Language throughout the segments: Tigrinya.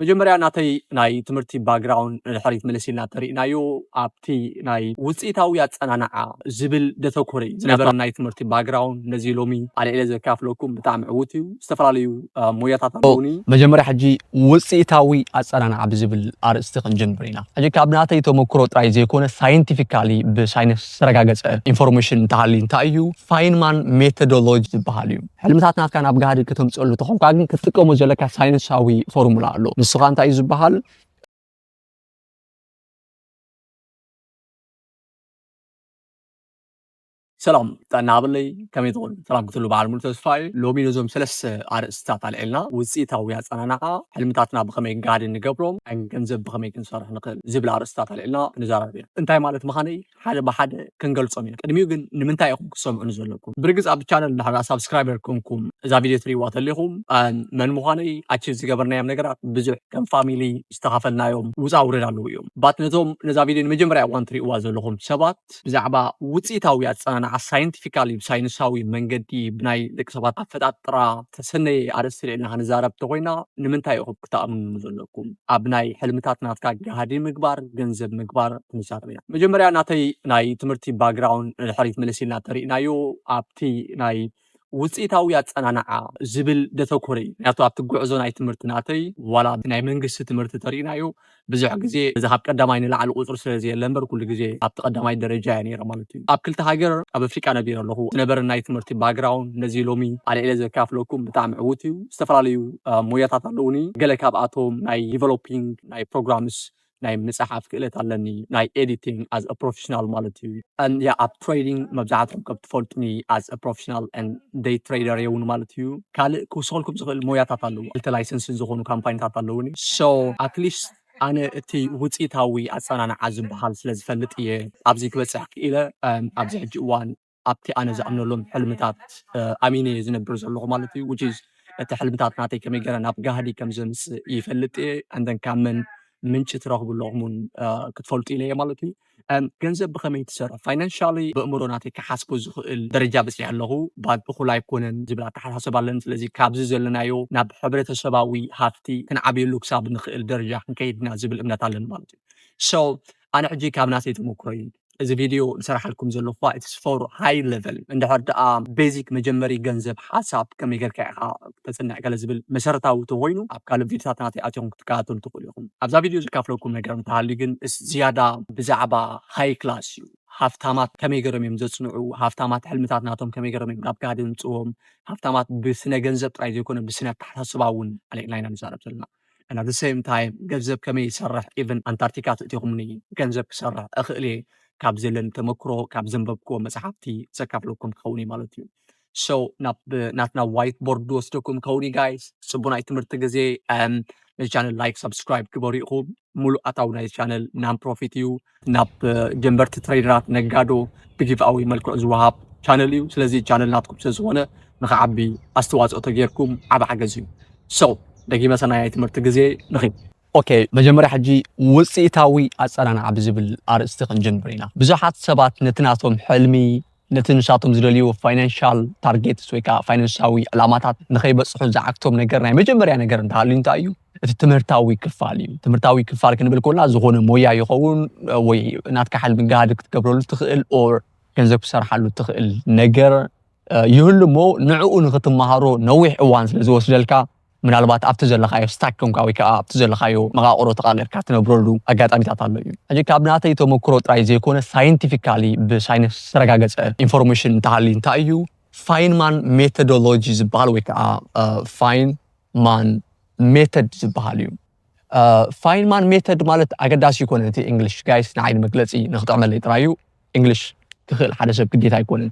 መጀመርያ ናተይ ናይ ትምህርቲ ባክግራውንድ ንድሕሪት መለስ ኢልና ተሪእናዮ፣ ኣብቲ ናይ ውፅኢታዊ ኣፀናንዓ ዝብል ደተኮረ እዩ ዝነበረ ናይ ትምህርቲ ባክግራውንድ። ነዚ ሎሚ ኣልዒለ ዘካፍለኩም ብጣዕሚ ዕዉት እዩ። ዝተፈላለዩ ሞያታት ኣለውኒ። መጀመርያ ሕጂ ውፅኢታዊ ኣፀናንዓ ብዝብል ኣርእስቲ ክንጀምር ኢና። ሕጂ ካብ ናተይ ተመክሮ ጥራይ ዘይኮነ ሳይንቲፊካሊ ብሳይንስ ዝተረጋገፀ ኢንፎርሜሽን እንተሃልዩ እንታይ እዩ? ፋይንማን ሜቶዶሎጂ ዝበሃል እዩ። ሕልምታት ናትካ ናብ ጋህዲ ከተምፅአሉ ተኾንካ ግን ክትጥቀሞ ዘለካ ሳይንሳዊ ፎርሙላ ኣሎ። ንሱ ኸኣ እንታይ እዩ ዝበሃል? ሰላም ጥዕና ሃበለይ፣ ከመይ ትኾኑ? ሰላም ክትህሉ በዓል ሙሉ ተስፋ እዩ። ሎሚ ነዞም ሰለስተ ኣርእስትታት ኣልዒልና፣ ውፅኢታዊ ኣፀናንዓ፣ ሕልምታትና ብኸመይ ጋህዲ ንገብሮም፣ ኣን ገንዘብ ብኸመይ ክንሰርሕ ንኽእል ዝብል ኣርእስትታት ኣልዒልና ክንዛረብ ኢና። እንታይ ማለት ምዃነይ ሓደ ብሓደ ክንገልጾም ኢና። ቅድሚኡ ግን ንምንታይ ኢኹም ክትሰምዑኒ ዘለኩም? ብርግጽ ኣብ ቻነል እንድሕር ሳብስክራይበር ኮንኩም እዛ ቪድዮ ትሪእዋ ተሊኹም፣ ኣን መን ምዃነይ፣ ኣቺቭ ዝገበርናዮም ነገራት ብዙሕ ከም ፋሚሊ ዝተኻፈልናዮም ውፃ ውረድ ኣለዉ እዮም። ባት ነቶም ነዛ ቪድዮ ንመጀመርያ እዋን ትሪእዋ ዘለኹም ሰባት ብዛዕባ ውፅኢታዊ ኣፀናንዓ ሳይንቲፊካሊ ብሳይንሳዊ መንገዲ ብናይ ደቂ ሰባት ኣፈጣጥራ ተሰነየ ኣርእስቲ ልዕልና ክንዛረብ ተኾይና ንምንታይ ኢኹም ክትኣምኑ ዘለኩም? ኣብ ናይ ሕልምታት ናትካ ጋህዲ ምግባር፣ ገንዘብ ምግባር ክንዛረብ ኢና። መጀመርያ ናተይ ናይ ትምህርቲ ባክግራውንድ ንድሕሪት መለስ ኢልና ተሪእናዮ ኣብቲ ናይ ውፅኢታዊ ኣፀናንዓ ዝብል ደተኮረ እዩ። ምክንያቱ ኣብቲ ጉዕዞ ናይ ትምህርቲ ናተይ ዋላ ናይ መንግስቲ ትምህርቲ ተሪእናዮ ብዙሕ ግዜ እዚ ካብ ቀዳማይ ንላዕሊ ቁፅሪ ስለ ዘየለ እምበር ኩሉ ግዜ ኣብቲ ቀዳማይ ደረጃ እየ ነይረ ማለት እዩ። ኣብ ክልተ ሃገር ኣብ ኣፍሪቃ ነቢረ ኣለኹ። ዝነበረ ናይ ትምህርቲ ባክግራውንድ ነዚ ሎሚ ኣልዒለ ዘካፍለኩም ብጣዕሚ ዕዉት እዩ። ዝተፈላለዩ ሞያታት ኣለውኒ። ገለ ካብኣቶም ናይ ዲቨሎፒንግ ናይ ፕሮግራምስ ናይ ምፅሓፍ ክእለት ኣለኒ። ናይ ኤዲቲንግ ኣዝ ፕሮፌሽናል ማለት እዩ። ያ ኣብ ትሬዲንግ መብዛሕትኩም ከም ትፈልጡኒ ኣዝ ፕሮፌሽናል ደይ ትሬደር እውን ማለት እዩ። ካልእ ክውስኸልኩም ዝኽእል ሞያታት ኣለዎ። ክልተ ላይሰንስን ዝኾኑ ካምፓኒታት ኣለውኒ። ሶ ኣትሊስት ኣነ እቲ ውፅኢታዊ ኣፀናንዓ ዝበሃል ስለ ዝፈልጥ እየ ኣብዚ ክበፅሕ ክኢለ። ኣብዚ ሕጂ እዋን ኣብቲ ኣነ ዝኣምነሎም ሕልምታት ኣሚነ እየ ዝነብር ዘለኹ ማለት እዩ። Which is እቲ ሕልምታት ናተይ ከመይ ገረ ናብ ጋህዲ ከም ዘምፅእ ይፈልጥ እየ። And then ካብ መን ምንጪ ትረኽቡ ኣለኹም እውን ክትፈልጡ ኢለ እየ ማለት እዩ። ገንዘብ ብኸመይ ትሰርሕ ፋይናንሻሊ ብእምሮ ናተይ ክሓስቦ ዝኽእል ደረጃ በፂሐ ኣለኹ። ባድ እኹል ኣይኮነን ዝብል ኣተሓሳሰብ ኣለኒ። ስለዚ ካብዚ ዘለናዮ ናብ ሕብረተሰባዊ ሃፍቲ ክንዓብየሉ ክሳብ ንኽእል ደረጃ ክንከይድና ዝብል እምነት ኣለኒ ማለት እዩ። So ኣነ ሕጂ ካብ ናተይ ተመክሮ እዩ እዚ ቪድዮ ዝሰራሓልኩም ዘለኹ። It's for high level። እንድሕር ደኣ ቤዚክ መጀመሪ ገንዘብ ሓሳብ ከመይ ጌርካ ኢኻ ተፅንዕ ገለ ዝብል መሰረታዊ ተኮይኑ ኣብ ካልእ ቪድዮታት ናተይ ኣትኹም ክትከታተሉ ትኽእሉ ኢኹም። ኣብዛ ቪድዮ ዝካፍለኩም ነገር እንተሃልዩ ግን ዝያዳ ብዛዕባ ሃይ ክላስ እዩ። ሃፍታማት ከመይ ገሮም እዮም ዘፅንዑ፣ ሃፍታማት ሕልምታት ናቶም ከመይ ገሮም እዮም ናብ ጋህዲ ምፅዎም፣ ሃፍታማት ብስነ ገንዘብ ጥራይ ዘይኮነ ብስነ ኣተሓሳስባ እውን ኣልዒልና ኢና ንዛረብ ዘለና። And at the same time ገንዘብ ከመይ ይሰርሕ፣ ኢቨን ኣንታርክቲካ ትእቲኹምኒ ገንዘብ ክሰርሕ እኽእል እየ። ካብ ዘለኒ ተመክሮ ካብ ዘንበብክዎ መፅሓፍቲ ዘካፍለኩም ክኸውን እዩ ማለት እዩ። So ናብ ናትና ዋይት ቦርድ ወስደኩም ከውን እዩ ጋይስ። ፅቡናይ ትምህርቲ ግዜ። ነዚ ቻነል ላይክ ሳብስክራይብ ግበሩ ኢኹም። ሙሉእ ኣታዊ ናይ ቻነል ናን ፕሮፊት እዩ። ናብ ጀንበርቲ ትሬደራት ነጋዶ ብጊቭኣዊ መልክዑ ዝወሃብ ቻነል እዩ። ስለዚ ቻነል ናትኩም ስለዝኾነ ንክዓቢ ኣስተዋፅኦ ተጌርኩም ዓብ ሓገዝ እዩ። So ደጊመ ሰናይ ናይ ትምህርቲ ግዜ ንኺድ። ኦኬ፣ መጀመርያ ሕጂ ውፅኢታዊ ኣፀናንዓ ብዝብል ኣርእስቲ ክንጀምር ኢና። ብዙሓት ሰባት ነቲ ናቶም ሕልሚ ነቲ ንሳቶም ዝደልይዎ ፋይናንሻል ታርጌትስ ወይ ከዓ ፋይናንሳዊ ዕላማታት ንኸይበፅሑ ዝዓግቶም ነገር ናይ መጀመርያ ነገር እንተሃልዩ እንታይ እዩ? እቲ ትምህርታዊ ክፋል እዩ። ትምህርታዊ ክፋል ክንብል ከለና ዝኾነ ሞያ ይኸውን ወይ ናትካ ሕልሚ ጋህዲ ክትገብረሉ ትኽእል ኦር ገንዘብ ክትሰርሓሉ ትኽእል ነገር ይህሉ እሞ ንዕኡ ንክትመሃሮ ነዊሕ እዋን ስለ ዝወስደልካ ምናልባት ኣብቲ ዘለኻዮ ስታክ ኮንካ ወይ ከዓ ኣብቲ ዘለኻዮ መቓቕሮ ተቓሊርካ ትነብረሉ ኣጋጣሚታት ኣሎ እዩ። ሕጂ ካብ ናተይ ተመክሮ ጥራይ ዘይኮነ ሳይንቲፊካሊ ብሳይንስ ዝተረጋገፀ ኢንፎርሜሽን እንተሃልዩ እንታይ እዩ? ፋይንማን ሜቶዶሎጂ ዝበሃል ወይ ከዓ ፋይንማን ሜተድ ዝበሃል እዩ። ፋይንማን ሜተድ ማለት ኣገዳሲ ይኮነ እቲ እንግሊሽ ጋይስ ንዓይ ንመግለፂ ንክጥዕመለይ ጥራይ እዩ። እንግሊሽ ክኽእል ሓደ ሰብ ግዴታ ኣይኮነን።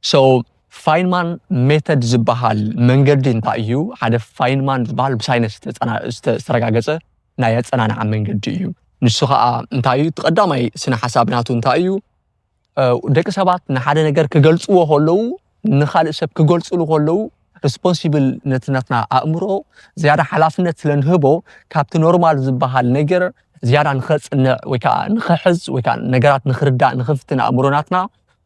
So ፋይንማን ሜተድ ዝበሃል መንገዲ እንታይ እዩ? ሓደ ፋይንማን ዝበሃል ብሳይንስ ዝተረጋገፀ ናይ ኣፀናንዓ መንገዲ እዩ። ንሱ ከዓ እንታይ እዩ? እቲ ቀዳማይ ስነ ሓሳብ ናቱ እንታይ እዩ? ደቂ ሰባት ንሓደ ነገር ክገልፅዎ ከለዉ ንካልእ ሰብ ክገልፅሉ ከለዉ ሪስፖንሲብል ነቲ ናትና ኣእምሮ ዝያዳ ሓላፍነት ስለ ንህቦ ካብቲ ኖርማል ዝበሃል ነገር ዝያዳ ንኸፅንዕ ወይ ከዓ ንኽሕዝ ወይ ከዓ ነገራት ንኽርዳእ ንኽፍትን ኣእምሮ ናትና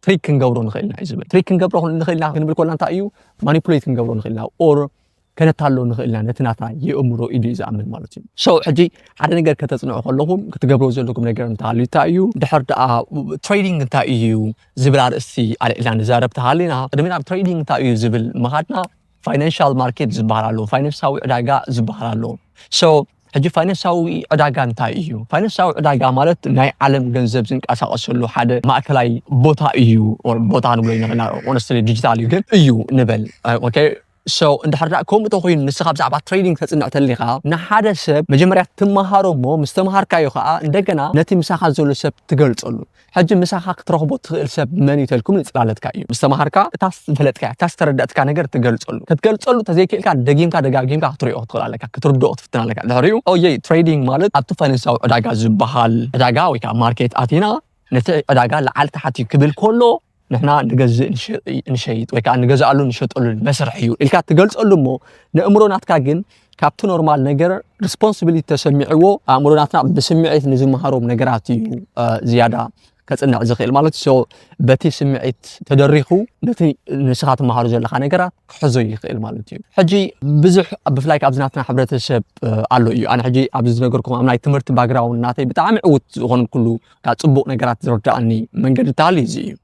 ትሪክ ክንገብሮ ንኽእል ኢና እዩ ዝብል። ትሪክ ክንገብሮ ንኽእል ኢና ክንብል ከለና እንታይ እዩ? ማኒፑሌት ክንገብሮ ንኽእል ኢና ኦር ከነታሎ ንኽእል ኢና፣ ነቲ ናትና የእምሮ ኢሉ እዩ ዝኣምን ማለት እዩ። So ሕጂ ሓደ ነገር ከተጽንዑ ከለኹም ክትገብርዎ ዘለኩም ነገር እንተሃልዩ እንታይ እዩ? ድሕር ደኣ ትሬዲንግ እንታይ እዩ ዝብል ኣርእስቲ ኣልዒልና ንዛረብ ተሃሊና፣ ቅድሚ ናብ ትሬዲንግ እንታይ እዩ ዝብል ምኻድና ፋይናንሻል ማርኬት ዝበሃል ኣሎ፣ ፋይናንሳዊ ዕዳጋ ዝበሃል ኣሎ። So ሕጂ ፋይናንሳዊ ዕዳጋ እንታይ እዩ? ፋይናንሳዊ ዕዳጋ ማለት ናይ ዓለም ገንዘብ ዝንቀሳቐሰሉ ሓደ ማእከላይ ቦታ እዩ። Or ቦታ ንብሎ ኢና፣ ኦነስትሊ ዲጂታል እዩ ግን እዩ ንበል። ኦኬ፣ so እንድሕር ደኣ ከምኡ እንተኮይኑ ንስኻ ብዛዕባ ትሬዲንግ ተጽንዕ ተሊኻ ንሓደ ሰብ መጀመርያ ትመሃሮ እሞ ምስ ተምሃርካዮ ከዓ እንደገና ነቲ ምሳኻ ዘሎ ሰብ ትገልጸሉ። ሕጂ ምሳኻ ክትረኽቦ ትኽእል ሰብ መን እዩ ተልኩም ንጽላለትካ እዩ። ምስ ተምሃርካ እታ ዝፈለጥካ እታ ዝተረዳእትካ ነገር ትገልጸሉ። ክትገልጸሉ ተዘይክእልካ ደጊምካ ደጋጊምካ ክትሪኦ ክትኽእል ኣለካ፣ ክትርድኦ ክትፍትን ኣለካ። ድሕሪኡ ኦየይ ትሬዲንግ ማለት ኣብቲ ፋይናንሳዊ ዕዳጋ ዝበሃል ዕዳጋ ወይ ከዓ ማርኬት ኣቲና ነቲ ዕዳጋ ላዓል ታሕቲ ክብል ከሎ ንሕና ንገዝእ ንሸ- ንሸይጥ ወይ ከዓ ንገዝኣሉ ንሸጠሉ መስርሕ እዩ ኢልካ ትገልጸሉ እሞ ንእምሮ ናትካ ግን ካብቲ ኖርማል ነገር ሪስፖንሲቢሊቲ ተሰሚዕዎ ኣእምሮ ናትና ብስምዒት ንዝመሃሮም ነገራት እዩ እ፣ ዝያዳ ከጽንዕ ዝኽእል ማለት እዩ። So በቲ ስምዒት ተደሪኹ ነቲ ንስኻ ትመሃሮ ዘለኻ ነገራት ክሕዞ ይኽእል ማለት እዩ። ሕጂ ብዙሕ ብፍላይ ካብዚ ናትና ሕብረተሰብ እ፣ ኣሎ እዩ። ኣነ ሕጂ ኣብዚ ዝነገርኩም ኣብ ናይ ትምህርቲ ባክግራውንድ ናተይ ብጣዕሚ ዕውት ዝኾንኩሉ ካብ ጽቡቕ ነገራት ዝረዳኣኒ መንገዲ ተሃልዩ እዚ እዩ።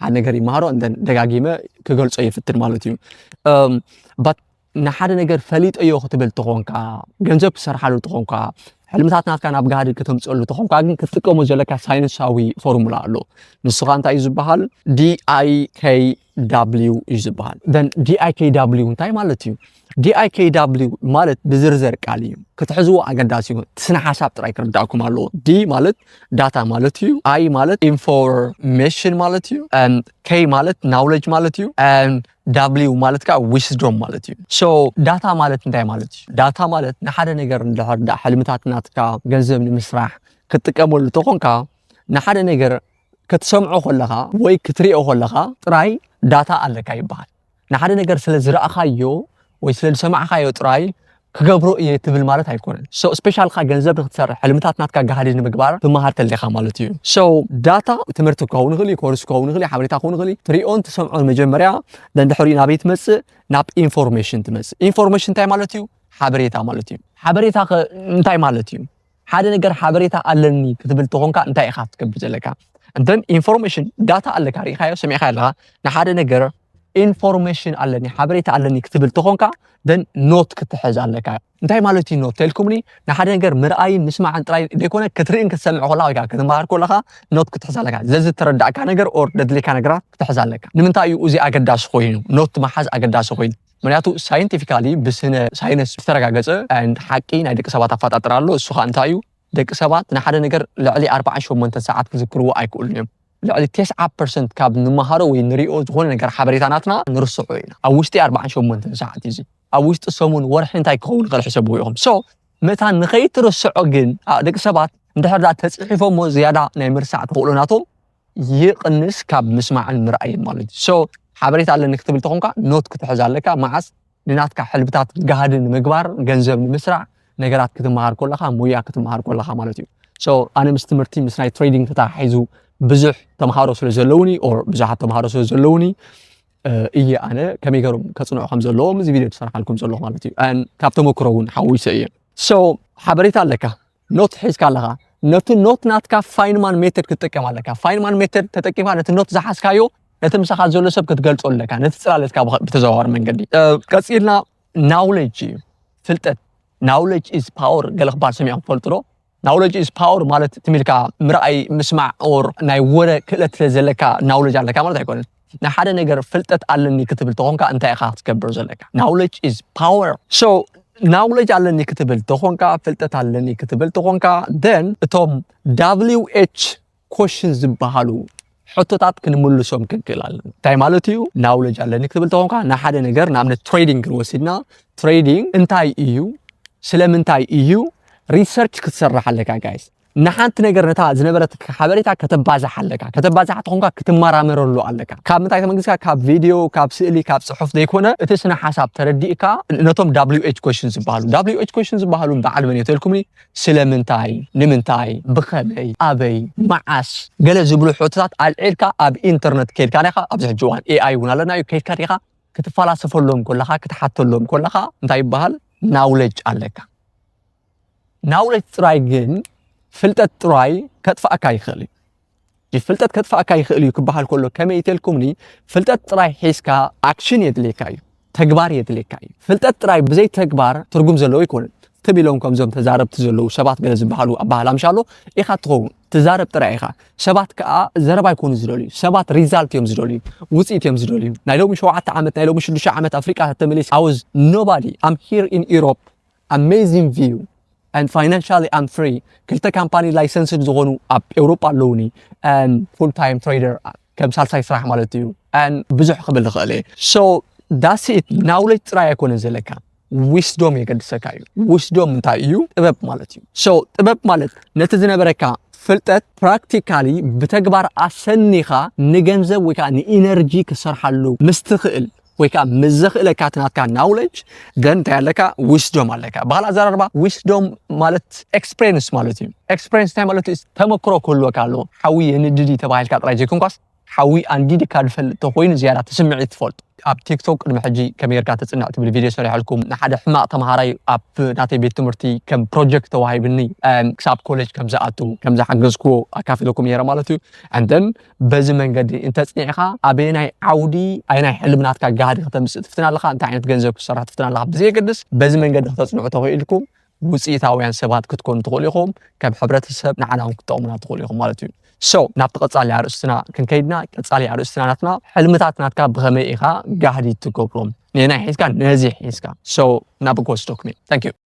ሓደ ነገር ይመሃሮ እንደን ደጋጊመ ክገልጾ ይፍትን ማለት እዩ። እም፣ but ንሓደ ነገር ፈሊጠዮ ክትብል ተኾንካ፣ ገንዘብ ክሰርሓሉ ተኾንካ፣ ሕልምታት ናትካ ናብ ጋህዲ ከተምፅአሉ ተኾንካ ግን ክትጥቀሞ ዘለካ ሳይንሳዊ ፎርሙላ ኣሎ። ንሱ ኸዓ እንታይ እዩ ዝበሃል? D I K W እዩ ዝበሃል። Then D I K W እንታይ ማለት እዩ? D I K W ማለት ብዝርዘር ቃል እዩ ክትሕዝዎ ኣገዳሲ እዩ። እቲ ስነ ሓሳብ ጥራይ ክርዳእኩም ኣለዎ። D ማለት ዳታ ማለት እዩ። I ማለት ኢንፎርሜሽን ማለት እዩ። K ማለት ናውሌጅ ማለት እዩ። W ማለት ከዓ ዊስዶም ማለት እዩ። So ዳታ ማለት እንታይ ማለት እዩ? ዳታ ማለት ንሓደ ነገር እንድሕር ዳ ሕልምታት ናትካ ገንዘብ ንምስራሕ ክትጥቀመሉ ተኾንካ ንሓደ ነገር ክትሰምዖ ከለኻ ወይ ክትሪኦ ከለኻ ጥራይ ዳታ ኣለካ ይበሃል። ንሓደ ነገር ስለ ዝረኣኻዮ ወይ ስለ ዝሰማዕኻዮ ጥራይ ክገብሮ እየ ትብል ማለት ኣይኮነን። So ስፔሻልካ ገንዘብ ንክትሰርሕ ሕልምታት ናትካ ጋህዲ ንምግባር ትመሃር ተሊኻ ማለት እዩ። So ዳታ ትምህርቲ ክኸውን ይኽእል እዩ፣ ኮርስ ክኸውን ይኽእል እዩ፣ ሓበሬታ ክኸውን ይኽእል እዩ። ትሪኦን ትሰምዖን መጀመርያ ደንድሕሪኡ ናበይ ትመጽእ? ናብ ኢንፎርሜሽን ትመጽእ። ኢንፎርሜሽን እንታይ ማለት እዩ? ሓበሬታ ማለት እዩ። ሓበሬታ ከ እንታይ ማለት እዩ? ሓደ ነገር ሓበሬታ ኣለኒ ክትብል ተኾንካ እንታይ ኢኻ ክትገብር ዘለካ? እንተን ኢንፎርሜሽን ዳታ ኣለካ ርኢኻዮ ሰሚዕካ ኣለኻ ንሓደ ነገር ኢንፎርሜሽን ኣለኒ ሓበሬታ ኣለኒ ክትብል ተኾንካ ደን ኖት ክትሕዝ ኣለካ። እንታይ ማለት እዩ ኖት ተልኩምኒ? ንሓደ ነገር ምርኣይን ምስማዕን ጥራይ ዘይኮነ ክትርእን ክትሰምዕ ከለካ ወይ ከዓ ክትመሃር ከለካ ኖት ክትሕዝ ኣለካ። ዘዝተረዳእካ ነገር ኦር ደድልካ ነገራት ክትሕዝ ኣለካ። ንምንታይ እዩ እዚ ኣገዳሲ ኮይኑ ኖት መሓዝ ኣገዳሲ ኮይኑ? ምክንያቱ ሳይንቲፊካሊ ብስነ ሳይንስ ዝተረጋገፀ ሓቂ ናይ ደቂ ሰባት ኣፈጣጥራ ኣሎ። እሱ ከዓ እንታይ እዩ? ደቂ ሰባት ንሓደ ነገር ልዕሊ ኣርባዓን ሸሞንተን ሰዓት ክዝክርዎ ኣይክእሉን እዮም። ልዕሊ ተስዓ ፐርሰንት ካብ ንመሃሮ ወይ ንሪኦ ዝኾነ ነገር ሓበሬታ ናትና ንርስዖ ኢና። ኣብ ውሽጢ ኣርባዓን ሸሞንተን ሰዓት እዚ ኣብ ውሽጢ ሰሙን ወርሒ እንታይ ክኸውን ይኽእል ሕሰብዎ ኢኹም። So መታን ንኸይትርስዖ ግን ደቂ ሰባት እንድሕር ዳ ተፅሒፎሞ ዝያዳ ናይ ምርሳዕ ተኽእሎ ናቶም ይቕንስ ካብ ምስማዕን ምርኣይን ማለት እዩ። So ሓበሬታ ኣለኒ ክትብል ተኾንካ ኖት ክትሕዝ ኣለካ። መዓስ ንናትካ ሕልብታት ጋህዲ ንምግባር ገንዘብ ንምስራዕ ነገራት ክትመሃር ከለኻ ሙያ ክትመሃር ከለኻ ማለት እዩ። So ኣነ ምስ ትምህርቲ ምስ ናይ ትሬዲንግ ተተሓሒዙ ብዙሕ ተምሃሮ ስለ ዘለውኒ or ብዙሓት ተምሃሮ ስለ ዘለውኒ እየ ኣነ ከመይ ገሮም ከፅንዑ ከም ዘለዎም እዚ ቪድዮ ዝሰርሓልኩም ዘለኹ ማለት እዩ። ካብ ተመክሮ እውን ሓዊሰ እየ። So ሓበሬታ ኣለካ ኖት ሒዝካ ኣለኻ ነቲ ኖት ናትካ ፋይንማን ሜተድ ክትጥቀም ኣለካ። ፋይንማን ሜተድ ተጠቂምካ ነቲ ኖት ዝሓዝካዮ ነቲ ምሳኻ ዘሎ ሰብ ክትገልጾ ኣለካ ነቲ ጽላለትካ ብተዘዋዋሪ መንገዲ። ቀጺልና ናውሌጅ እዩ ፍልጠት። Knowledge is power ገለ ክበሃል ሰሚዕኩም ትፈልጡ ዶ? Knowledge is power ማለት ትሚልካ ምርኣይ ምስማዕ or ናይ ወረ ክእለት ስለ ዘለካ ናውሌጅ ኣለካ ማለት ኣይኮነን። ንሓደ ነገር ፍልጠት ኣለኒ ክትብል ተኾንካ እንታይ ኢኻ ክትገብር ዘለካ? Knowledge is power. So ናውሌጅ ኣለኒ ክትብል ተኾንካ ፍልጠት ኣለኒ ክትብል ተኾንካ then እቶም W H ኮሽን ዝበሃሉ ሕቶታት ክንምልሶም ክንክእል ኣለና። እንታይ ማለት እዩ? ናውሌጅ ኣለኒ ክትብል ተኾንካ ንሓደ ነገር ንኣብነት ትሬዲንግ ክንወስድና ትሬዲንግ እንታይ እዩ? ስለምንታይ እዩ? ሪሰርች ክትሰርሕ ኣለካ ጋይስ። ንሓንቲ ነገር ነታ ዝነበረትካ ሓበሬታ ከተባዝሕ ኣለካ። ከተባዝሕ ተኾንካ ክትመራመረሉ ኣለካ። ካብ ምንታይ ተመንግስካ? ካብ ቪድዮ፣ ካብ ስእሊ፣ ካብ ጽሑፍ ዘይኮነ እቲ ስነ ሓሳብ ተረዲእካ ነቶም W H ኮሽን ዝበሃሉ W H ኮሽን ዝበሃሉ በዓል መን እዮ ተልኩምኒ ስለምንታይ ንምንታይ ብኸመይ ኣበይ መዓስ ገለ ዝብሉ ሕቶታት ኣልዒልካ ኣብ ኢንተርነት ከይድካ ዲኻ ኣብዚ ሕጂ እዋን A I እውን ኣለና እዩ ከይድካ ዲኻ ክትፈላሰፈሎም ከለኻ ክትሓተሎም ከለኻ እንታይ ይበሃል? ናውለጅ ኣለካ። ናውለጅ ጥራይ ግን ፍልጠት ጥራይ ከጥፋእካ ይኽእል እዩ። ፍልጠት ከጥፋእካ ይኽእል እዩ ክበሃል ከሎ ከመይ ኢተልኩምኒ? ፍልጠት ጥራይ ሒዝካ ኣክሽን የድልየካ እዩ፣ ተግባር የድልየካ እዩ። ፍልጠት ጥራይ ብዘይ ተግባር ትርጉም ዘለዎ ኣይኮነን። ትብ ኢሎም ከምዞም ተዛረብቲ ዘለዉ ሰባት ገለ ዝበሃሉ ኣባህላ ምሻሎ ኢኻ ትኸውን። ትዛረብ ጥራይ ኢኻ። ሰባት ከኣ ዘረባ ኣይኮኑ ዝደልዩ። ሰባት ሪዛልት እዮም ዝደልዩ፣ ውፅኢት እዮም ዝደልዩ። ናይ ሎሚ ሸውዓተ ዓመት ናይ ሎሚ ሽዱሽተ ዓመት ኣፍሪቃ ተመሊስ ኣውዝ ኖባዲ ኣም ሂር ኢን ኢሮፕ ኣሜዚንግ ቪው and financially I'm free። ክልተ ካምፓኒ ላይሰንስድ ዝኾኑ ኣብ ኤውሮጳ ኣለውኒ። ፉል ታይም ትሬደር ከም ሳልሳይ ስራሕ ማለት እዩ። ብዙሕ ክብል ዝኽእል እየ። So that's it። ናውለጅ ጥራይ ኣይኮነን ዘለካ፣ ዊስዶም የገድሰካ እዩ። ዊስዶም እንታይ እዩ? ጥበብ ማለት እዩ። So ጥበብ ማለት ነቲ ዝነበረካ ፍልጠት ፕራክቲካሊ ብተግባር ኣሰኒኻ ንገንዘብ ወይ ከዓ ንኢነርጂ ክሰርሓሉ ምስ ትኽእል ወይ ከዓ ምስ ዘኽእለካ እቲ ናትካ ናውለጅ ደን እንታይ ኣለካ? ዊስዶም ኣለካ። ባህል ኣዘራርባ ዊስዶም ማለት ኤክስፕሬንስ ማለት እዩ። ኤክስፕሬንስ እንታይ ማለት እዩ? ተመክሮ ክህልወካ ኣለዎ። ሓዊ የንድድ እዩ ተባሂልካ ጥራይ ዘይኮንኳስ ሓዊ ኣንዲድካ ዝፈልጥ ተኮይኑ ዝያዳ እቲ ስምዒት ትፈልጦ። ኣብ ቲክቶክ ቅድሚ ሕጂ ከመይ ጌርካ ተጽንዕ ትብል ቪድዮ ሰሪሐልኩም። ንሓደ ሕማቕ ተምሃራይ ኣብ ናተይ ቤት ትምህርቲ ከም ፕሮጀክት ተዋሂብኒ፣ እም፣ ክሳብ ኮሌጅ ከም ዝኣቱ ከም ዝሓገዝክዎ ኣካፊለኩም ነይረ ማለት እዩ። And then በዚ መንገዲ እንተጽኒዕካ ኣበየናይ ዓውዲ ኣየናይ ሕልሚ ናትካ ጋህዲ ከተምጽእ ትፍትን ኣለኻ፣ እንታይ ዓይነት ገንዘብ ክትሰርሕ ትፍትን ኣለኻ ብዘየገድስ በዚ መንገዲ ክተጽንዑ ተኽኢልኩም ውፅኢታውያን ሰባት ክትኮኑ ትኽእሉ ኢኹም። ከም ሕብረተሰብ ንዓና እውን ክትጠቕሙና ትኽእሉ ኢኹም ማለት እዩ። So ናብቲ ቀጻሊ ኣርእስትና ክንከይድና፣ ቀጻሊ ኣርእስትና ናትና ሕልምታት ናትካ ብኸመይ ኢኻ ጋህዲ ትገብሮም? ነናይ ሒዝካ ነዚ ሒዝካ። So ናብ ጎስቶክኒ። Thank you።